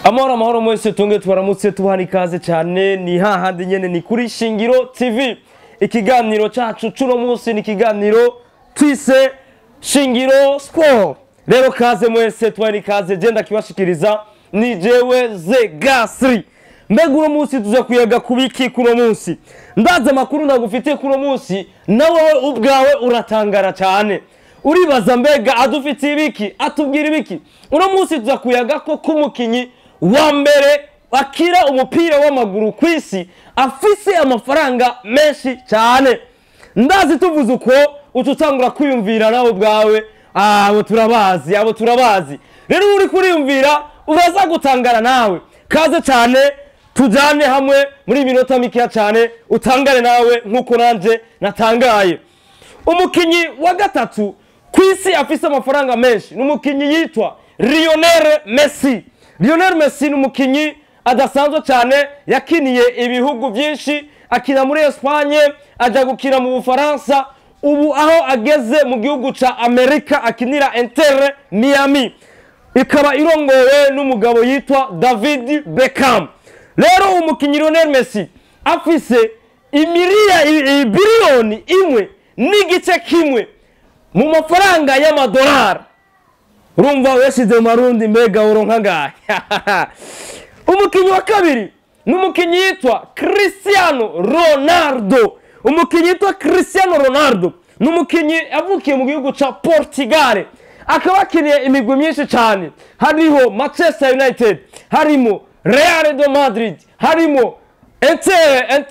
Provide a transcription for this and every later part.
Amahoro, amahoro mwese, tunge twaramutse, tubahana ikaze cyane. Ni hahandi nyene, ni kuri Shingiro TV. Ikiganiro cacu cuno munsi ni ikiganiro twise Shingiro Sport. Rero kaze mwese, tubahana ikaze. Je ndakibashikiriza ni jewe Zegasri. Mbega uno munsi tuza kuyaga kubiki? Kuno munsi ndaza amakuru ndagufitiye kuno munsi, nawe ubwawe uratangara cyane, uribaza: mbega adufitiye ibiki, atubwira ibiki uno munsi? Tuza kuyaga ko k'umukinyi wa mbere akira umupira w'amaguru ku isi afise amafaranga menshi cyane. Ndazi tuvuze uko uca utangura kwiyumvira nawe ubwawe: abo turabazi, abo turabazi. Rero uri kuriyumvira, uraza gutangara nawe. Kaze cyane, tujyane hamwe muri minota mikeya cyane, utangare nawe nk'uko nanjye natangaye. Umukinyi wa gatatu ku isi afise amafaranga menshi ni umukinyi yitwa Lionel Messi. Lionel Messi ni umukinyi adasanzwe cyane, yakiniye ibihugu byinshi, akina muri Espagne, ajya gukina mu Bufaransa, ubu aho ageze mu gihugu ca Amerika akinira Inter Miami, ikaba irongowe n'umugabo yitwa David Beckham. Rero umukinyi Lionel Messi afise imiriya biliyoni 1.1 mu mafaranga y'amadolari. Urumva weshize mu marundi, mbega uronka ngahe? Umukinyi wa kabiri ni umukinyi yitwa Cristiano Ronaldo. Umukinyi yitwa Cristiano Ronaldo ni umukinyi yavukiye mu gihugu ca Portugal, akaba akiniye imigwi myinshi cyane, hariho Manchester United, harimo Real de Madrid, harimo Inter,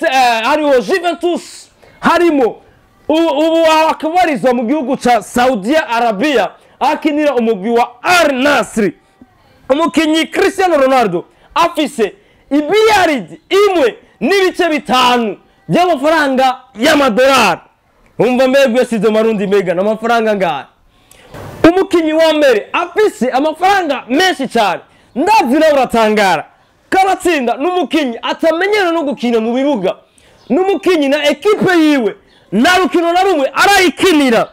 hariho Juventus, harimo ubu akabarizwa mu gihugu ca Saudia Arabia, akinira umugwi wa Al Nassr. Umukinyi Cristiano Ronaldo afise ibiyaridi 1.5 by'amafaranga y'amadolari. Umva, mbega yasize marundi, mbega n'amafaranga ngahe? Umukinyi wa mbere afise amafaranga menshi cyane, ndazi nawe uratangara, karatsinda, n'umukinyi atamenyera no gukina mu bibuga, n'umukinyi na ekipe yiwe nta rukino na rumwe arayikinira.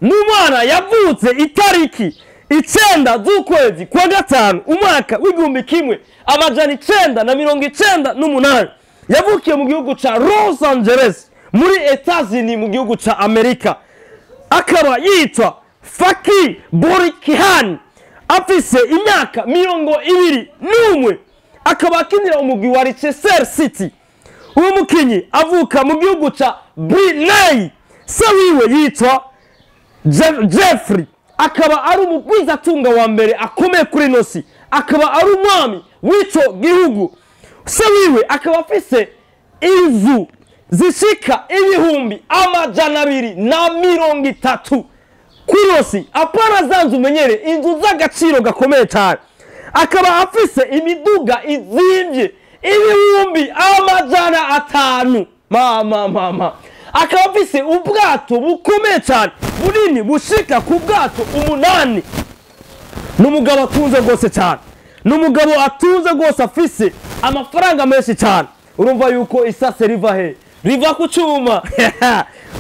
N'umwana yavutse itariki 9 z'ukwezi kwa gatanu, umwaka w'1998, yavukiye mu gihugu ca Los Angeles muri Etazini, mu gihugu ca Amerika, akaba yitwa Faki Borikihan, afise imyaka 21, akaba akinira umugwi wa Leicester City. Uwo mukinyi avuka mu gihugu ca Brunei. Se wiwe yitwa Jeffrey, akaba ari umugwizatunga wa mbere akomeye kuri ino si, akaba ari umwami w'ico gihugu. Se wiwe akaba afise inzu zishika 230,000 kuri ino si, apana za nzu umenyere, inzu z'agaciro gakomeye cyane. Akaba afise imiduga izimvye 500,000. Mama, mama! Akaba afise ubwato bukomeye cyane bunini bushika ku bwato umunani. Ni umugabo atunze rwose cyane, ni umugabo atunze rwose, afise amafaranga menshi cyane. Urumva yuko isase riva he? Riva ku cyuma.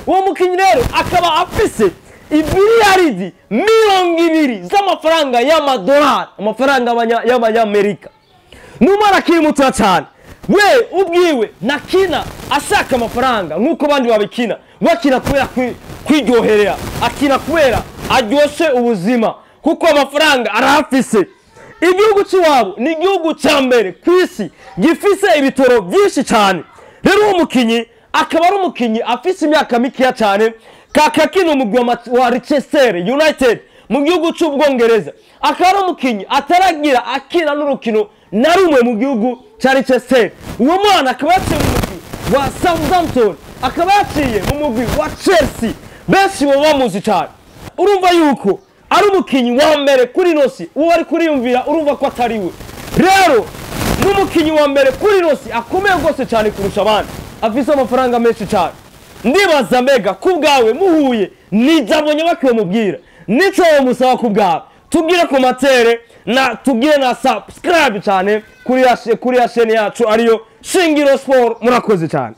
Uwo mukinyi rero akaba afise ibiliyaridi 20 z'amafaranga y'amadolari, amafaranga y'abanyamerika. Ni umwana akiri mutoya cyane. We ubwiwe nakina ashaka amafaranga nk'uko abandi babikina. We akina kubera kwiryoherera, akina kubera aryoshe ubuzima, kuko amafaranga arafise. Igihugu cy'iwabo ni igihugu cya mbere ku isi gifise ibitoro byinshi cyane. Rero uwo mukinyi akaba ari umukinyi afise imyaka mikeya cyane, kakakina umugwi wa Leicester United mu gihugu cy'Ubwongereza, akaba ari umukinyi ataragira akina n'urukino na rumwe mu gihugu cya Leicester. Uwo mwana akaba yaciye mu mugwi wa Southampton, akaba yaciye mu mugwi wa Chelsea, benshi baba bamuzi cyane. Urumva yuko ari umukinyi wa mbere kuri ino si. Uwo ari kuriyumvira, urumva ko atari we. Rero n'umukinyi wa mbere kuri ino si akomeye rwose cyane kurusha abandi, afise amafaranga menshi cyane. Ndibaza, mbega ku bwawe muhuye, ni ijambo nyabaki mubwira, nico musaba ku bwawe? Tubwire commentaire na tubwire na subscribe cyane kuri ya chaîne yacu ariyo Shingiro Sport. Murakoze cyane.